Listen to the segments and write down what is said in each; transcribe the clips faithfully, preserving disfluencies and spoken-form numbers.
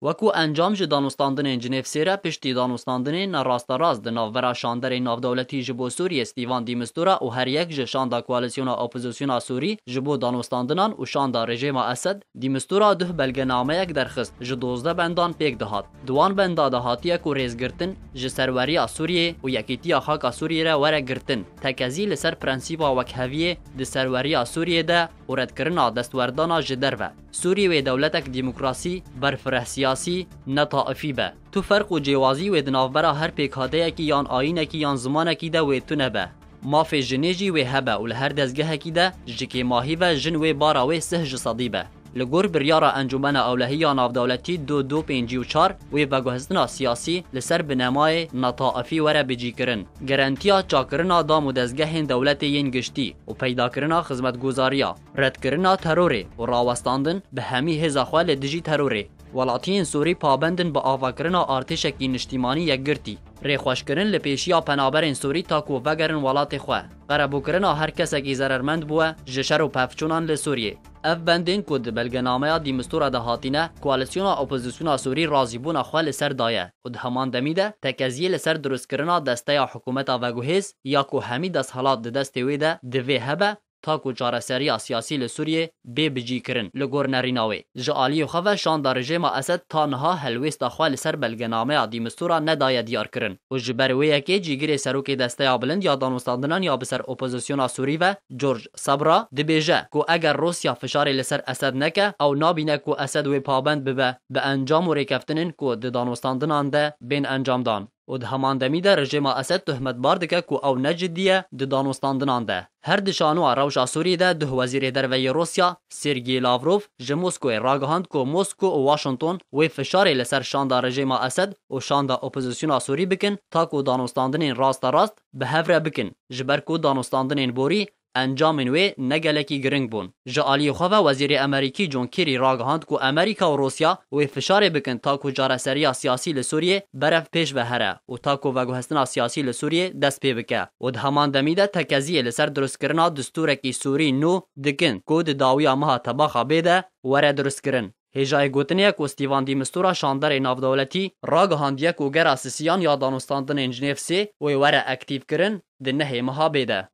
Wekû encam ji danûstandinên Cinêv sê re piştî danûstandinên ne rasterast di navbera şanderên navdewletî ji bo Sûriyê Stîvan Dîmistura û her yek ji şanda koalîsyona opozîsyona Sûrî ji bo danûstandinan û şanda rejêma Esed, Dîmistura duh belgenameyek derxist ji dozdeh bendan pêk dihat. Di wan benda de hatiye ku rêzgirtin ji serweriya Sûriyê û yekîtiya xaka Sûriyê re were girtin, tekezî li ser prensîba wekheviyê di serweriya Sûriyê de û redkirina destwerdana ji derve. Sûrî wê dewletek demokrasî, berfireh siyasî, ne taifî be. Tu ferq û cêwazî wê di navbera her pêkhateyekî yan ayînekî yan zimanekî de wê tune be. Mafê jinê jî wê hebe û li her dezgehekî de ji kêmahî ve jin wê bara wê sih ji sedî be. Li gor biryara Encûmena Ewlehî ya Navdewletî du du pêncî û çar wê veguheztina siyasî li ser binemayê netaifî were bicîkirin. Gerentiya çakirina dam û dezgehên dewletê yên giştî û peydakirina xizmetguzariya, redkirina terorê û rawestandin bi hemî hêza xwe li dijî terorê. Welatiyên Sûrî pabend in bi avakirina artêşekî niştîmanî yekgirtî, rêxweşkirin li pêşiya penaberên Sûrî ta ku vegerin welatê xwe, qerebûkirina her kesekî zerermend bûye ji şer û pevçûnan li Sûriyê. Ev bendên ku di belgenameya Dîmistura de hatîne, koalîsyona opozîsyona Sûrî razîbûna xwe li ser daye û di heman demî de tekeziyê li ser dirustkirina desteya hikûmeta veguhêz ya ku hemî desthilat di destê wê de divê hebe, ta ku çareseriya siyasî li Sûriyê bê bicîkirin. Li gor nerîna wê, ji aliyê xwe ve şanda rejêma Esed ta niha helwêsta xwe li ser belgenameya Dîmistura nedaye diyarkirin û ji ber wê yekê cîgirê serokê Desteya Bilind ya Danûstandinan ya bi ser opozîsyona Sûrî ve, George Sabra, dibêje ku eger Rûsya fişarê li ser Esed neke, ew nabîne ku Esed wê pabend bibe bi encam û rêkeftinên ku di danûstandinan de bên encamdan. Û di heman demî de rejêma Esed tohmetbar dike ku ew ne cidî ye di danûstandinan de. Her di şanoya rewşa Sûriyê de duh wezîrê derve yê Rûsya, Sergey Lavrov, ji Moskowê ragihand ku Mosko û Washington wê fişarê li ser şanda rejêma Esed û şanda opozîsyona Sûrî bikin, ta ku danûstandinên rasterast bi hev re bikin, ji ber ku danûstandinên borî encamên wê ne gelekî giring bûn. Ji aliyê xwe ve Wezîrê Amerîkî John Kerry ragihand ku Amerîka û Rûsya wê fişarê bikin ta ku çareseriya siyasî li Sûriyê berev pêş ve here û ta ku veguhestina siyasî li Sûriyê dest pê bike û di heman demî de tekeziyê li ser dirustkirina distûrekî Sûrî nû dikin ku di dawiya meha Tebaxa bê de were dirustkirin. Hêjayê gotinê ye ku Stîvan Dîmistura şanderê navdewletî ragihandiye ku gera sisiyan ya danûstandinên Jinêv sê wê were aktîvkirin di nehê meha bê de.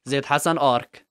Zêd Hesen Ark.